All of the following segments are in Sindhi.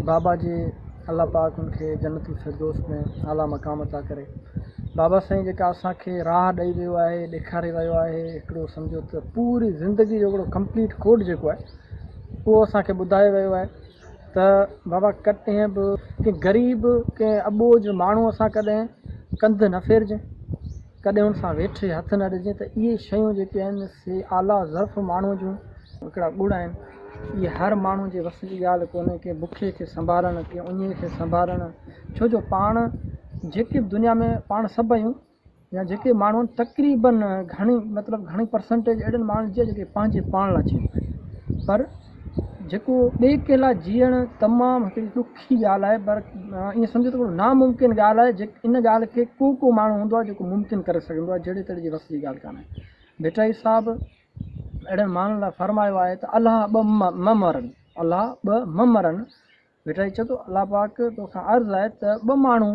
بابا جي الله پاڪ ان کي جنت الفردوس ۾ اعليٰ مقام عطا ڪري. بابا سائين جيڪا اسان کي راهه ڏئي ويو آهي، ڏيکاري ويو آهي، هڪڙو سمجهو ته پوري زندگي جو هڪڙو ڪمپليٽ ڪوڊ جيڪو آهي اهو اسان کي ٻڌايو ويو آهي ته بابا ڪڏهن به ڪنهن غريب ڪنهن اٻوجهه ماڻهوء سان ڪڏهن ڪنڌ نه ڦيرجي، ڪڏهن ان سان ويٺي هٿ نه ڏجي ته اهي شيون جيڪي آهن سي اعليٰ ظرف ماڻهوء جون هڪڙا ڳڻ آهن. اهي هر ماڻهوء جي وس جي ڳالهه ڪونهي ڪنهن بکئي کي سنڀالڻ، ڪنهن اڃي کي سنڀالڻ، ڇو جو پاڻ جيڪي به دنيا ۾ پاڻ سڀ آهيون يا جيڪي ماڻهو آهن تقريبن گهڻي مطلب گهڻي پرسنٽيج اهڙن ماڻهن جي آهي جيڪي پنهنجي پاڻ لاء جيئن ٿا پر جيڪو ٻئي ڪنهن لاء جيئڻ تمام هڪڙي ڏکي ڳالهه آهي پر ائين سمجهو ته هڪڙو ناممڪن ڳالهه آهي جي ان ڳالهه کي ڪو ڪو ماڻهو هوندو آهي جيڪو ممڪن ڪري سگهندو آهي جهڙي تهڙي جي وس جي ڳالهه ڪانه آهي ڀٽائي صاحب اهڙن ماڻهن لاء فرمايو آهي ته الله ٻه م مرن الله ٻه م مرن ڀٽائي چئي ٿو، الله پاڪ توکان عرض آهي ته ٻه ماڻهو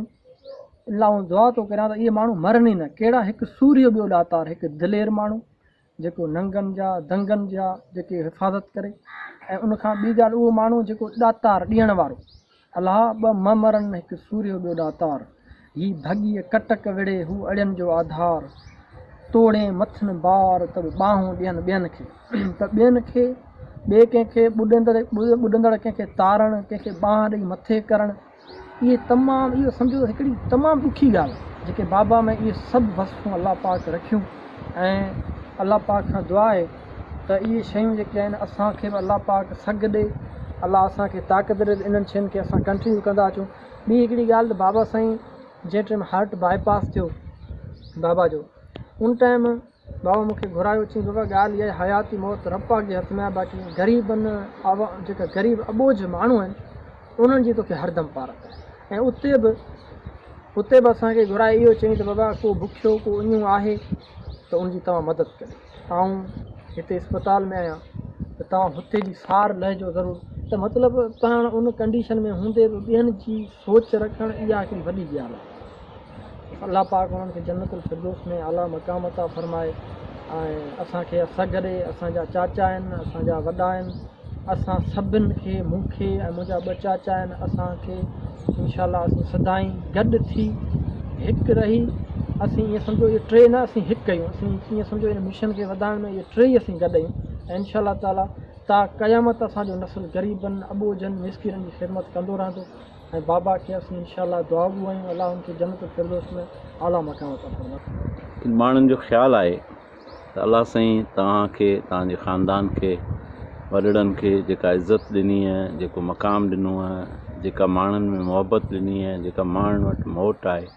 لاء آئون دعا ٿو ڪريان ته اهي ماڻهو مرن ئي نه. ڪهڙا؟ هڪ سورهيه ٻيو ڏاتار، هڪ دلير ماڻهو جيڪو ننگن جا، دنگن جا جيڪي حفاظت ڪري ۽ ان کان ٻي ڳالهه اهو ماڻهو جيڪو ڏاتار، ڏيڻ وارو. الله ٻه م مرن، هڪ سورهيو ٻيو ڏاتار. هي ڀڳيء ڪٽڪ وڙهي، هو اڙين جو آڌار. توڙين مٿن بار، ته به ٻانهون ڏين ٻين کي. ته ٻين کي، ٻئي ڪنهن کي ٻڏندڙ ٻڏندڙ ڪنهن کي تارڻ، ڪنهن کي ٻانهن ڏئي مٿي ڪرڻ، اهي تمام اهو سمجهو ته هڪڙي تمام ڏکي ڳالهه آهي. جيڪي بابا ۾ اهي سڀ وصفون الله پاڪ رکيون ۽ الله پاڪ کان دعا آهي ته اهي شيون جيڪي آهن اسان کي به الله پاڪ سگهه ڏي، الله اسان کي طاقت ڏي ته انهن شين کي اسان ڪنٽينيو ڪندا اچون. ٻي هڪڙي ڳالهه ته بابا سائين جنهن ٽائيم هارٽ باء پاس ٿيو بابا جو ان ٽائيم بابا مون کي گهرايو چيائين بابا ڳالهه اها آهي حياتي موت رب پاڪ جي هٿ ۾ آهي باقي غريبن جيڪا غريب اٻوجهه ماڻهو آهن انهن جي توکي هردم پارت آهي ۽ اتي به اتي به اسان کي گهرائي اهو چيائين ته بابا ڪو بکيو ڪو اڃو آهي ته ان جي توهان مدد ڪريو آئون هتي اسپتال ۾ آهيان ته توهان هتي جي سار لهجو ضرور ته مطلب پاڻ ان ڪنڊيشن ۾ هوندي به ٻين جي سوچ رکڻ اها هڪڙي وڏي ڳالهه آهي. الله پاڪ انهن کي جنت الفردوس ۾ اعليٰ مقام عطا فرمائي ۽ اسان کي سگهه ڏي. اسان جا چاچا آهن، اسان جا وڏا آهن، اسان سڀن کي، مون کي ۽ منهنجا ٻه چاچا آهن، اسان کي انشاء الله اسين سدائين گڏ ٿي هڪ رهي اسين ائين سمجهو اهي ٽي نه اسين هڪ آهيون، اسين ائين سمجهو ان مشن کي وڌائڻ ۾ اهي ٽيئي اسين گڏ آهيون ۽ انشاء الله تعاليٰ تا قيامت اسان جو نسل غريبن، اٻوجهن، مسڪينن جي خدمت ڪندو رهندو ۽ بابا کي اسين انشاء الله دعاگو آهيون الله ان کي جنت الفردوس ۾ اعليٰ مقام عطا فرمائي. ڪن ماڻهن جو خيال آهي ته الله سائين توهان کي توهان جي خاندان کي وڏڙن کي جيڪا عزت ڏني آهي جيڪو مقام ڏنو آهي جيڪا ماڻهن ۾ محبت ڏني آهي جيڪا ماڻهن وٽ موٽ آهي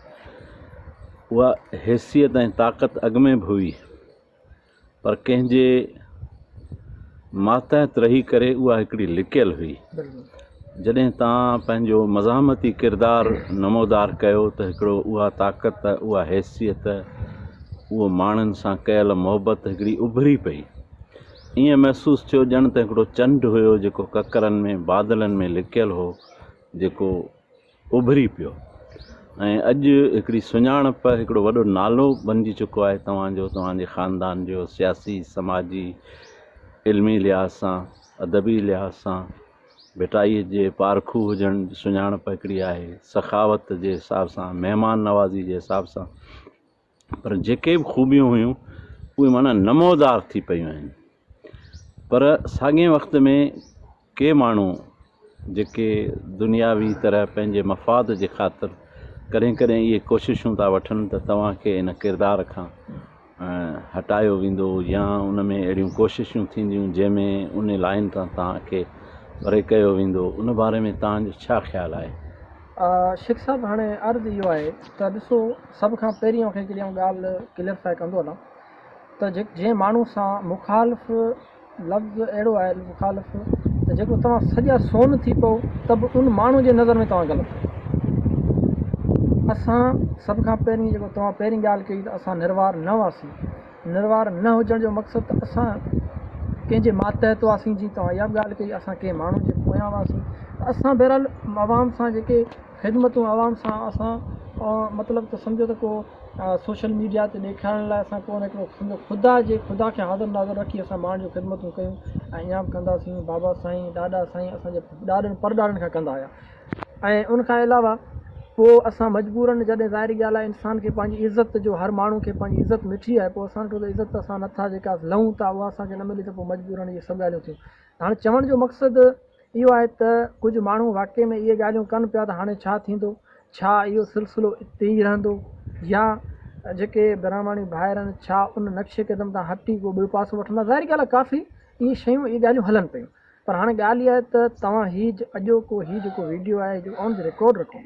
اها حيثيت ۽ طاقت اڳ ۾ به هئي پر ڪنهن جي ماتحت رهي ڪري اها هڪڙي لڪيل هئي. جڏهن توهان پنهنجو مزاحمتي ڪردار نمودار ڪيو ته هڪڙو اها طاقت، اها حيثيت، اهو ماڻهن سان ڪيل محبت هڪڙي اڀري پئي. ائين محسوس ٿيو ڄڻ ته هڪڙو چنڊ هيو جيڪو ڪڪرن ۾ بادلن ۾ لڪيل هو جيڪو اڀري پيو ۽ اڄ هڪڙي سڃاڻپ هڪڙو وڏو نالو بنجي چڪو آهي توهان جو توهان جي خاندان جو سياسي سماجي علمي لحاظ سان ادبي لحاظ سان ڀٽائي جي پارکو هجڻ جي سڃاڻپ هڪڙي آهي سخاوت جي حساب سان مهمان نوازي جي حساب سان پر جيڪي به خوبيون هيون اهي معنيٰ نمودار ٿي پيون آهن پر ساڳئي وقت ۾ ڪي ماڻهو جيڪي دنياوي طرح پنهنجي مفاد جي خاطر ڪڏهن ڪڏهن اهي ڪوششون ٿا وٺن ته توهان کي ان ڪردار کان هٽايو ويندو يا ان ۾ اهڙيون ڪوششون ٿينديون جنهن ۾ ان لائن تان توهان کي پري ڪيو ويندو ان باري ۾ توهان جو ڇا خيال آهي؟ شيخ صاحب هاڻي عرض اهو آهي ته ڏسو سڀ کان پهرين اوهان کي هڪڙي آئون ڳالهه ڪليئرفائي ڪندو هلان ته جنهن ماڻهو سان مخالف لفظ اهڙو آهي مخالف ته جيڪو توهان سڄا سون ٿي پئو ته به ان ماڻهو جي نظر ۾ توهان غلط آهيو. اسان سڀ کان پهرين جيڪو توهان پهرين ڳالهه ڪئي ته اسان نروار نه هئاسين. نروار نه هجڻ جو مقصد ته اسان ڪنهن جي ماتحت هئاسين جي توهان اها به ڳالهه ڪئي اسان ڪنهن ماڻهو جي پويان هئاسين ته اسان بهرحال عوام سان جيڪي خدمتون عوام سان اسان مطلب ته سمجهو ته ڪو سوشل ميڊيا تي ڏيکارڻ لاء اسان ڪونه هڪڙو سمجهو خدا جي خدا کي حاضر ناظر رکي اسان ماڻهن جون خدمتون ڪيون ۽ اڃا به ڪنداسين بابا سائين ڏاڏا سائين اسان جي ڏاڏن پرڏاڏن کان ڪندا آيا ۽ ان کان علاوه پوء اسان مجبورن جڏهن ظاهري ڳالهه آهي انسان کي پنهنجي عزت جو هر ماڻهو کي پنهنجي عزت مٺي آهي پوء اسان ڏٺو ته عزت اسان نٿا جيڪا لهون ٿا اها اسان کي نه ملي ته پوء مجبورن اهي سڀ ڳالهيون ٿيون هاڻي چوڻ جو مقصد اهو آهي ته ڪجهه ماڻهو واقعي ۾ اهي ڳالهيون ڪن پيا ته هاڻي ڇا ٿيندو؟ ڇا اهو سلسلو اتي ئي رهندو يا جيڪي براهماڻي ڀائر آهن ڇا ان نقش قدم تان هٽي ڪو ٻيو پاسو وٺندا؟ ظاهري ڳالهه آهي ڪافي اهي شيون اهي ڳالهيون هلن پيون پر هاڻي ڳالهه اها آهي ته توهان هي اڄوڪو هي جيڪو ويڊيو آهي جو آن the record رکو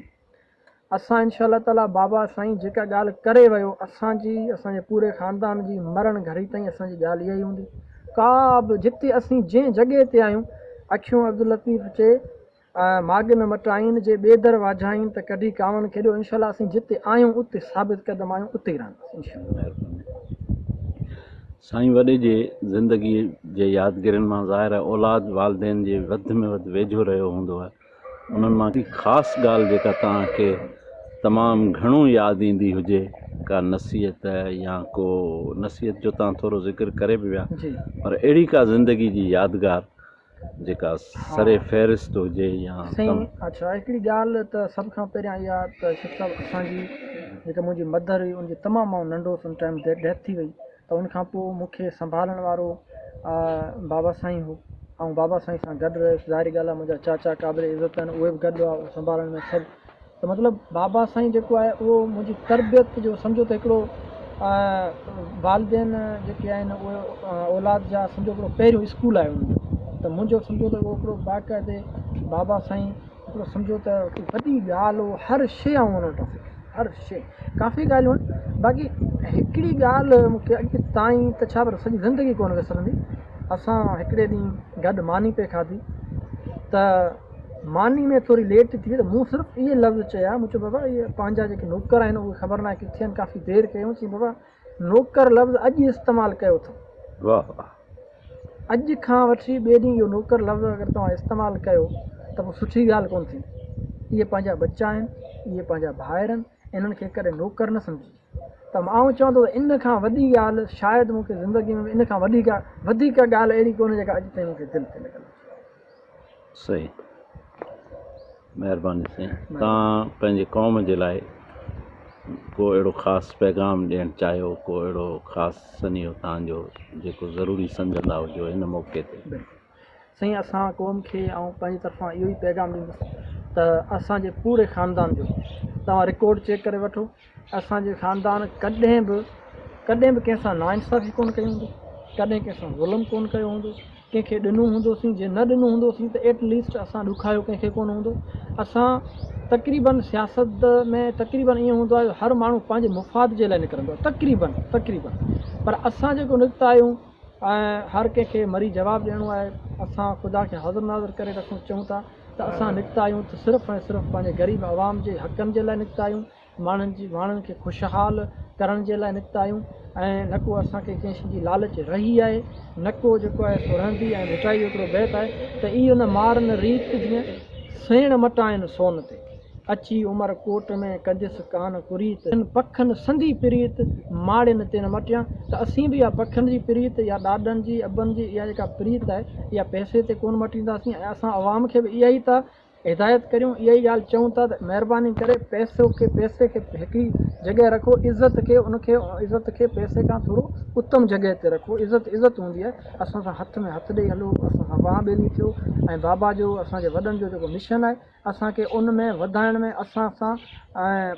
اسان انشاء الله تعالي بابا سائين جيڪا ڳالهه ڪري ويو اسان جي اسان جي پوري خاندان جي مرڻ گهڙي تائين اسان جي ڳالهه اها ئي هوندي ڪا به جتي اسين جنهن جڳهه تي آهيون اکيون عبداللطيف چي ماڳ نه مٽائين جي ٻئي در واجهائين ته ڪڍي ڪاون کي ڏيو انشاء الله اسين جتي آهيون اتي ثابت قدم آهيون اتي ئي رهنداسين انشاء الله. مهرباني سائين وڏي جي زندگي جي يادگيرين مان ظاهر آهي اولاد والدين جي وڌ ۾ وڌ ويجهو رهيو هوندو آهي انهن مان ڪا خاص ڳالهه جيڪا توهان کي تمام گهڻو ياد ايندي هجي ڪا نصيحت يا ڪو نصيحت جو توهان ٿورو ذڪر ڪري به ويا پر اهڙي ڪا زندگي جي يادگار جيڪا سر فهرست هجي يا سائين اڇا هڪڙي ڳالهه ته سڀ کان پهريان اها ته شيخ صاحب اسان جي جيڪا منهنجي مدر هئي ان جي تمام آئون ننڍو هوس ان ٽائيم ڊيٿ ٿي وئي ته ان کان پوء مون کي سنڀالڻ وارو بابا سائين هو. آئون بابا سائين سان گڏ رهيس. ظاهري ڳالهه آهي منهنجا چاچا قابل عزت آهن اهي به گڏ هئا سنڀالڻ ۾ سڀ ته مطلب بابا سائين جيڪو آهي اهو منهنجي تربيت جو سمجهو ته هڪڙو والدين جيڪي آهن اهي اولاد جا سمجهو هڪڙو پهريون اسڪول آهي انهن جو ته منهنجو سمجهو ته اهو هڪڙو باقاعدي بابا سائين هڪڙو سمجهو ته هڪ وڏي ڳالهه هو هر شيء آئون ان وٽان سکيس هر شيء ڪافي ڳالهيون آهن باقي هڪڙي ڳالهه مون کي اڄ تائين ته ڇا پر سڄي زندگي ڪونه وسرندي اسان هڪڙي ڏينهن گڏ ماني پئي کاڌي ته ماني ۾ ٿوري ليٽ ٿي وئي ته مون صرف اهي لفظ چيا مون چيو بابا اهي پنهنجا جيڪي نوڪر آهن اهي خبر ناهي ڪٿي آهن ڪافي دير ڪيون چيائين بابا نوڪر لفظ اڄ ئي استعمال ڪيو اٿم. واه واه. اڄ کان وٺي ٻئي ڏينهن اهو نوڪر لفظ اگر توهان استعمال ڪيو ته پوء سٺي ڳالهه ڪونه ٿيندي. اهي پنهنجا ٻچا آهن، اهي پنهنجا ڀائر آهن، انهن کي ڪڏهن نوڪر نه سمجهجي. ته آئون چوان ٿو ته ان کان وڏي ڳالهه شايد مون کي زندگي ۾ به ان کان وڏي ڪا وڌيڪ ڳالهه اهڙي ڪونهي جيڪا اڄ تائين مون کي دل تي لڳل هجي. صحيح مهرباني سائين توهان پنهنجي قوم جي لاء ڪو اهڙو خاص پيغام ڏيڻ چاهيو ڪو اهڙو خاص سنيهو توهان جو جيڪو ضروري سمجهندا هجو هن موقعي تي. بلڪل سائين اسان قوم کي آئون پنهنجي طرفان اهو ئي پيغام ڏيندس ته اسان جي پوري خاندان جو توهان رڪارڊ چيڪ ڪري وٺو اسان جي خاندان ڪڏهن به ڪڏهن به ڪنهن سان ناانصافي ڪونه ڪئي هوندي ڪڏهن ڪنهن سان ظلم ڪونه ڪيو هوندو ڪنهن کي ڏنو هوندوسين جي نه ڏنو هوندوسين ته ايٽ ليسٽ اسان ڏکايو ڪنهن کي ڪونه هوندو اسان تقريبن سياست ۾ تقريبن ائين هوندو آهي هر ماڻهو پنهنجي مفاد جي لاء نڪرندو آهي تقريبن تقريبن پر اسان جيڪو نڪتا آهيون ۽ هر ڪنهن کي مري جواب ڏيڻو آهي اسان خدا کي حاضر ناظر ڪري رکون چئون ٿا ته اسان نڪتا آهيون ته صرف ۽ صرف پنهنجي غريب عوام جي حقن جي لاء نڪتا آهيون ماڻهن جي ماڻهن کي خوشحال ڪرڻ جي لاء نڪتا آهيون ۽ نه ڪو اسان کي ڪنهن شي جي لالچ رهي آهي نه ڪو جيڪو آهي سو رهندي ۽ ڀٽائي جو هڪڙو بيت آهي ته اي ان مار نه ريت جيئن سيڻ مٽائن سون تي اچي عمر ڪوٽ ۾ ڪنديس ڪان ڪريت جن پکن سندي پريت ماڙين تي نه مٽيان ته اسين به اها پکن جي پريت يا ڏاڏن جي ابن جي اها جيڪا پريت آهي اها پئسي تي ڪونه مٽينداسين ۽ اسان عوام کي به اها ئي ته هدايت ڪريون اها ئي ڳالهه چئون ٿا ته مهرباني ڪري پئسو کي پئسي کي هڪڙي جڳهه رکو عزت کي ان کي عزت کي پئسي کان ٿورو اتم جڳهه تي رکو عزت عزت هوندي آهي اسان سان هٿ ۾ هٿ ڏئي هلو اسان سان ٻانهن ٻيلي ٿيو ۽ بابا جو اسان جي وڏن جو جيڪو مشن آهي اسان کي ان ۾ وڌائڻ ۾ اسان سان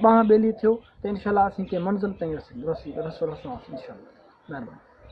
ٻانهن ٻيلي ٿيو ته انشاء الله اسين ڪنهن منزل تائين رسي رسي رسنداسين انشاء الله مهرباني.